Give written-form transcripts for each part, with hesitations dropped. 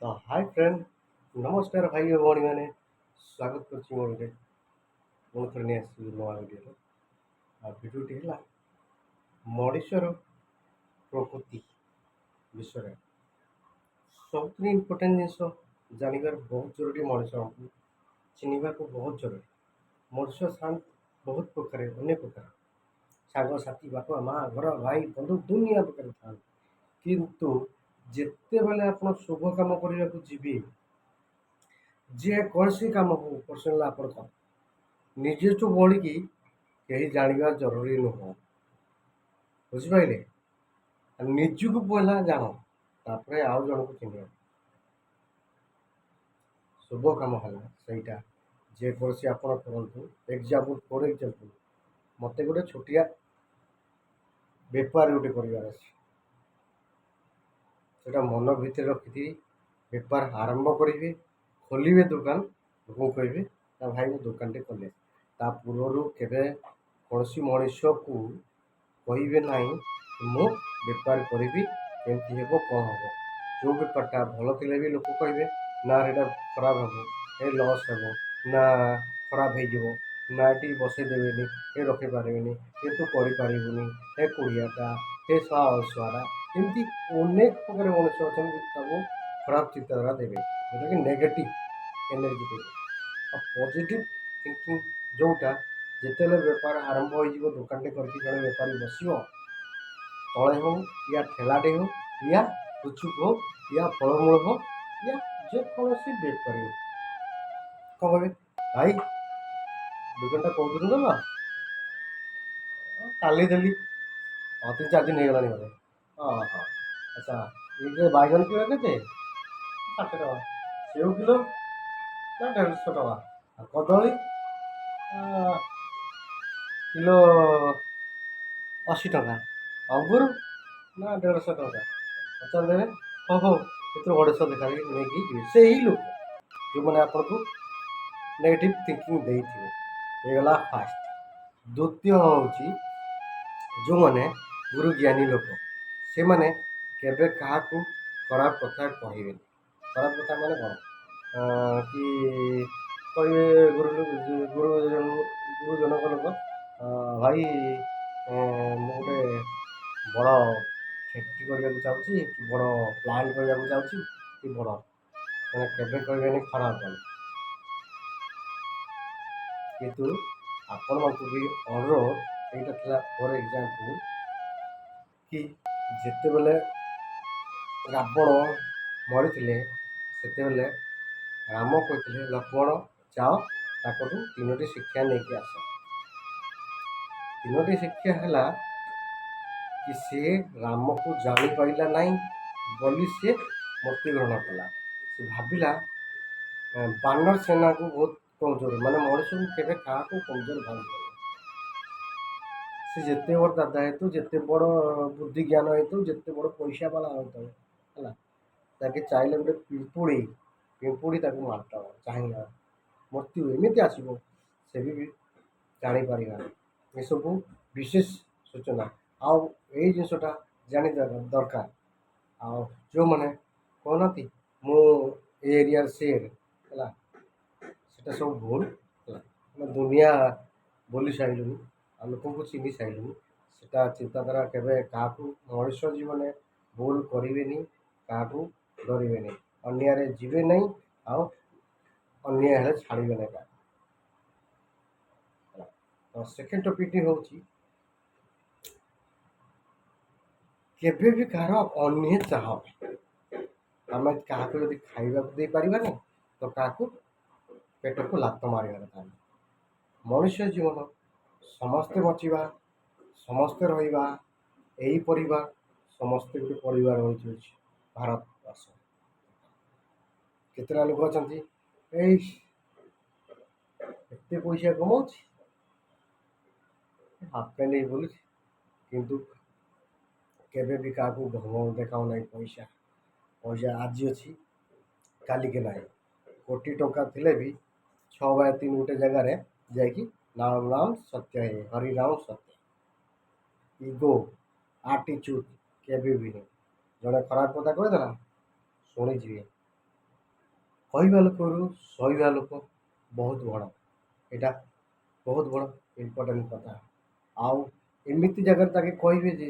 ତ high friend, ନମସ୍କାର ଭାଇ ଓ ଭଉଣୀମାନେ। ସ୍ୱାଗତ କରୁଛି ମୋର ଗୋଟେ ପୁଣି ଥରେ ନେଇ ଆସିଛି ନୂଆ ଭିଡ଼ିଓରେ। ଆଉ ଭିଡ଼ିଓଟି ହେଲା ମଣିଷର ପ୍ରକୃତି ବିଷୟରେ। ସବୁଥିରୁ ଇମ୍ପୋର୍ଟାଣ୍ଟ ଜିନିଷ ଜାଣିବାର ବହୁତ ଜରୁରୀ, ମଣିଷଙ୍କୁ ଚିହ୍ନିବାକୁ ବହୁତ ଜରୁରୀ। ମଣିଷ ଥାନ୍ତି ବହୁତ ପ୍ରକାର, ଅନେକ ପ୍ରକାର, ସାଙ୍ଗସାଥି, ବାପା, ମା, ଘର, ଭାଇ, ବନ୍ଧୁ, ଦୁନିଆ ପ୍ରକାର ଥାନ୍ତି। କିନ୍ତୁ ଯେତେବେଳେ ଆପଣ ଶୁଭ କାମ କରିବାକୁ ଯିବେ, ଯେକୌଣସି କାମ ହଉ, ପର୍ସନାଲ ଆପଣ କର, ନିଜଠୁ ବଳିକି କେହି ଜାଣିବା ଜରୁରୀ ନୁହଁ। ବୁଝିପାରିଲେ? ନିଜକୁ ପହିଲା ଜାଣ, ତାପରେ ଆଉ ଜଣକୁ ଚିହ୍ନିବ। ଶୁଭ କାମ ହେଲା ସେଇଟା ଯେକୌଣସି ଆପଣ କରନ୍ତୁ। ଏକ୍ଜାମ୍ପଲ୍, ଫର୍ ଏକ୍ଜାମ୍ପଲ୍, ମୋତେ ଗୋଟେ ଛୋଟିଆ ବେପାର ଗୋଟେ କରିବାର ଅଛି। ସେଇଟା ମନ ଭିତରେ ରଖିଥିବି, ବେପାର ଆରମ୍ଭ କରିବେ, ଖୋଲିବେ ଦୋକାନ, ଲୋକଙ୍କୁ କହିବେ ନା ଭାଇ, ମୁଁ ଦୋକାନଟେ କଲି। ତା ପୂର୍ବରୁ କେବେ କୌଣସି ମଣିଷକୁ କହିବେ ନାହିଁ ମୁଁ ବେପାର କରିବି, କେମିତି ହେବ, କ'ଣ ହେବ। ଯେଉଁ ବେପାରଟା ଭଲ ଥିଲେ ବି ଲୋକ କହିବେ ନା ଏଇଟା ଖରାପ ହେବ, ଏ ଲସ୍ ହେବ, ନା ଖରାପ ହେଇଯିବ, ନା ଏଠି ବସେଇ ଦେବେନି, ଏ ରଖିପାରିବେନି, ଏ ତୁ କରିପାରିବୁନି, ଏ କୁଡ଼ିଆଟା, ଏ ଶଳା ଅଳସୁଆଟା। ଏମିତି ଅନେକ ପ୍ରକାର ମଣିଷ ଅଛନ୍ତି, ତାକୁ ଖରାପ ଚିନ୍ତାଧାରା ଦେବେ, ଯେଉଁଟାକି ନେଗେଟିଭ୍ ଏନର୍ଜି ଦେବେ। ଆଉ ପଜିଟିଭ୍ ଥିଙ୍କିଂ ଯେଉଁଟା, ଯେତେବେଳେ ବେପାର ଆରମ୍ଭ ହେଇଯିବ, ଦୋକାନଟେ କରିକି ଜଣେ ବେପାରୀ ବସିବ, ତଳେ ହଉ ୟା ଠେଲାଟେ ହଉ ୟା ଗୁପଚୁପ ହଉ ୟା ଫଳମୂଳ ହଉ ୟା ଯେକୌଣସି ବେପାରୀ ହଉ, କ'ଣ କହିବେ? ଭାଇ, ଦୋକାନଟା କୋଉଦିନ ଦେଲ? କାଲି ଦେଲି। ହଁ, 3-4 ଦିନ ହେଇଗଲାଣି ବୋଧେ। ହଁ, ଆଚ୍ଛା। ଇଏ ବାଇଗଣ କିଲୋ କେତେ? 60 ଟଙ୍କା। ସେଉ କିଲୋ? ନା 150 ଟଙ୍କା। ଆଉ କଦଳୀ କିଲୋ 80 ଟଙ୍କା। ଅଙ୍ଗୁର ନା 150 ଟଙ୍କା। ପଚାରିଦେବେ, ହଉ ହଉ, ଏଥିରୁ 250 ଦେଖାକି ନେଇକି ଯିବେ। ସେଇ ଲୋକ ଯେଉଁମାନେ ଆପଣଙ୍କୁ ନେଗେଟିଭ୍ ଥିଙ୍କିଂ ଦେଇଥିବେ। ହେଇଗଲା ଫାଷ୍ଟ। ଦ୍ୱିତୀୟ ହେଉଛି ଯେଉଁମାନେ ଗୁରୁ ଜ୍ଞାନୀ ଲୋକ, ସେମାନେ କେବେ କାହାକୁ ଖରାପ କଥା କହିବେନି। ଖରାପ କଥା ମାନେ କ'ଣ କି କହିବେ? ଗୁରୁ ଗୁରୁଜନଙ୍କ ଲୋକ, ଭାଇ, ମୁଁ ଗୋଟେ ବଡ଼ ଫ୍ୟାକ୍ଟ୍ରି କରିବାକୁ ଚାହୁଁଛି କି ବଡ଼ ପ୍ଲାଣ୍ଟ କରିବାକୁ ଚାହୁଁଛି କି ବଡ଼, ମାନେ କେବେ କହିବେନି ଖରାପ ବୋଲି। କିନ୍ତୁ ଆପଣମାନଙ୍କୁ ବି ଅନୁରୋଧ, ଏଇଟା ଥିଲା ଫର୍ ଏକ୍ଜାମ୍ପଲ୍ କି ଯେତେବେଳେ ରାବଣ ମରିଥିଲେ, ସେତେବେଳେ ରାମ କହିଥିଲେ, ଲକ୍ଷ୍ମଣ, ଯାଅ, ତାଙ୍କଠୁ ତିନୋଟି ଶିକ୍ଷା ନେଇକି ଆସ। ତିନୋଟି ଶିକ୍ଷା ହେଲା କି ସିଏ ରାମକୁ ଜାଣିପାରିଲା ନାହିଁ ବୋଲି ସିଏ ମୃତ୍ୟୁବରଣ କଲା। ସେ ଭାବିଲା ବାନର ସେନାକୁ ବହୁତ କମଜୋର। ମାନେ ମଣିଷକୁ କେବେ କାହାକୁ କମଜୋର ଭାବିବନି। ସେ ଯେତେ ବଡ଼ ଦାଦା ହେଇଥାଉ, ଯେତେ ବଡ଼ ବୁଦ୍ଧି ଜ୍ଞାନ ହେଇଥାଉ, ଯେତେ ବଡ଼ ପଇସା ବାଲା ହେଇଥାଉ, ହେଲା, ତାକେ ଚାହିଁଲେ ଗୋଟେ ପିମ୍ପୁଡ଼ି, ପିମ୍ପୁଡ଼ି ତାକୁ ମାରିଦେବ ଚାହିଁଲେ। ମୃତ୍ୟୁ ଏମିତି ଆସିବ, ସେ ବି ଜାଣିପାରିବାନି। ଏସବୁ ବିଶେଷ ସୂଚନା ଆଉ ଏଇ ଜିନିଷଟା ଜାଣିବା ଦରକାର। ଆଉ ଯେଉଁମାନେ କହୁନାହାନ୍ତି ମୁଁ ଏ ଏରିଆର ସେ, ହେଲା, ସେଟା ସବୁ ଭୁଲ। ହେଲା, ଆମେ ଦୁନିଆ ବୁଲି ସାରିଲୁଣି ଆଉ ଲୋକଙ୍କୁ ଚିହ୍ନି ସାରିଲୁଣି। ସେଟା ଚିନ୍ତାଧାରା କେବେ କାହାକୁ ମଣିଷ ଜୀବନରେ ଭୁଲ କରିବେନି, କାହାକୁ ଡରିବେନି, ଅନ୍ୟାୟରେ ଯିବେ ନାହିଁ ଆଉ ଅନ୍ୟାୟ ହେଲେ ଛାଡ଼ିବେ ନାହିଁ କାହାକୁ। ହେଲା, ତ ସେକେଣ୍ଡ ଟପିକଟି ହେଉଛି କେବେ ବି କାହାର ଅନ୍ୟ ଚାହ। ଆମେ କାହାକୁ ଯଦି ଖାଇବାକୁ ଦେଇପାରିବାନି ତ କାହାକୁ ପେଟକୁ ଲାତ ମାରିବା କଥା ନୁହେଁ। ମଣିଷ ଜୀବନ ସମସ୍ତେ ବଞ୍ଚିବା, ସମସ୍ତେ ରହିବା ଏଇ ପରିବାର, ସମସ୍ତେ ଗୋଟେ ପରିବାର ହୋଇଛି ଭାରତବର୍ଷ। କେତେଟା ଲୋକ ଅଛନ୍ତି, ଏଇ ଏତେ ପଇସା କମାଉଛି, ହାଫ୍ ପ୍ୟାଣ୍ଟ ହେଇ ବୁଲୁଛି। କିନ୍ତୁ କେବେ ବି କାହାକୁ ଢଙ୍ଗ ଦେଖାଉ ନାହିଁ। ପଇସା, ପଇସା ଆଜି ଅଛି, କାଲିକି ନାହିଁ। କୋଟି ଟଙ୍କା ଥିଲେ ବି 6 ବାଇ 3 ଗୋଟେ ଜାଗାରେ ଯାଇକି ନାମ ନାମ ସତ୍ୟ ହେ, ହରି ରାମ ସତ୍ୟ। ଇଗୋ, ଆଟିଚ୍ୟୁଡ଼ କେବେ ବି ନାହିଁ। ଜଣେ ଖରାପ କଥା କହିଦେଲା, ଶୁଣିଯିବେ। କହିବା ଲୋକରୁ ସହିବା ଲୋକ ବହୁତ ବଡ଼। ଏଇଟା ବହୁତ ବଡ଼ ଇମ୍ପୋର୍ଟାଣ୍ଟ କଥା। ଆଉ ଏମିତି ଜାଗାରେ ତାକେ କହିବେ ଯେ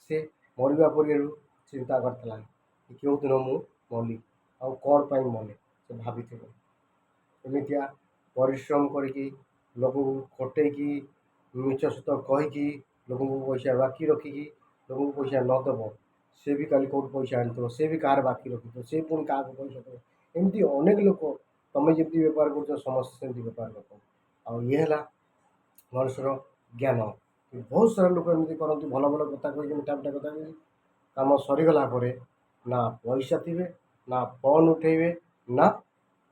ସେ ମରିବା ପୂର୍ବରୁ ଚିନ୍ତା କରିଥିଲା କି କେଉଁଦିନ ମୁଁ ମଲି ଆଉ କ'ଣ ପାଇଁ ମଲି, ସେ ଭାବିଥିବ। ଏମିତିଆ ପରିଶ୍ରମ କରିକି, ଲୋକଙ୍କୁ ଖଟେଇକି, ମିଛ ସତ କହିକି, ଲୋକଙ୍କୁ ପଇସା ବାକି ରଖିକି, ଲୋକଙ୍କୁ ପଇସା ନ ଦେବ, ସେ ବି କାଲି କେଉଁଠୁ ପଇସା ଆଣିଥିବ, ସେ ବି କାହାର ବାକି ରଖିଥିବ, ସେ ପୁଣି କାହାକୁ ପଇସା ଦେବ। ଏମିତି ଅନେକ ଲୋକ, ତମେ ଯେମିତି ବେପାର କରୁଛ ସମସ୍ତେ ସେମିତି ବେପାର କରୁଛନ୍ତି। ଆଉ ଇଏ ହେଲା ମଣିଷର ଜ୍ଞାନ। ବହୁତ ସାରା ଲୋକ ଏମିତି କରନ୍ତି, ଭଲ ଭଲ କଥା କହିକି, ମିଠା ମିଠା କଥା କହିକି, କାମ ସରିଗଲା ପରେ ନା ପଇସା ଥିବେ, ନା ଫୋନ୍ ଉଠେଇବେ, ନା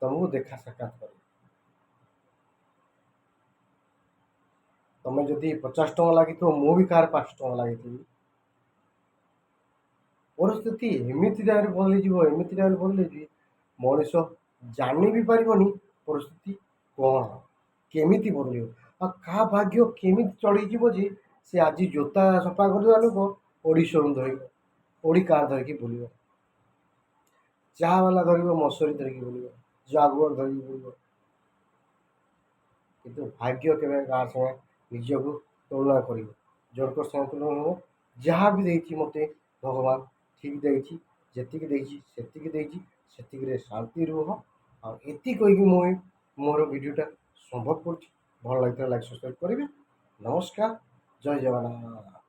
ତମକୁ ଦେଖା ସାକ୍ଷାତ କରିବେ। ତମେ ଯଦି 50 ଟଙ୍କା ଲାଗିଥିବ, ମୁଁ ବି କାହାର 5 ଟଙ୍କା ଲାଗିଥିବି। ପରିସ୍ଥିତି ଏମିତି ଜାଗାରେ ବଦଳିଯିବ, ଏମିତି ଜାଗାରେ ବଦଳିଯିବ, ମଣିଷ ଜାଣି ବି ପାରିବନି ପରିସ୍ଥିତି କ'ଣ କେମିତି ବଦଳିବ ଆଉ କାହା ଭାଗ୍ୟ କେମିତି ଚଳିଯିବ ଯେ ସେ ଆଜି ଜୋତା ସଫା କରୁଥିବା ଲୋକ ଅଡ଼ି ସୋରୁମ୍ ଧରିବ, ଅଡ଼ି କାର୍ ଧରିକି ବୁଲିବ, ଚା ବାଲା ଧରିବ ମସୁରୀ ଧରିକି ବୁଲିବ, ଜାଗୁଆର ଧରିକି ବୁଲିବ। କିନ୍ତୁ ଭାଗ୍ୟ କେବେ କାହା ସାଙ୍ଗେ ନିଜକୁ ତୁଳନା କରିବ, ଜଣଙ୍କ ସାଙ୍ଗେ ତୁଳନା ହେବ। ଯାହା ବି ଦେଇଛି ମୋତେ ଭଗବାନ ଠିକ୍ ଦେଇଛି, ଯେତିକି ଦେଇଛି ସେତିକି ଦେଇଛି, ସେତିକିରେ ଶାନ୍ତି ରୁହ। ଆଉ ଏତିକି କହିକି ମୁଁ ମୋର ଭିଡ଼ିଓଟା ସମ୍ଭବ କରୁଛି। ଭଲ ଲାଗିଥିଲେ ଲାଇକ୍ ସବସ୍କ୍ରାଇବ୍ କରିବେ। ନମସ୍କାର, ଜୟ ଜଗନ୍ନାଥ।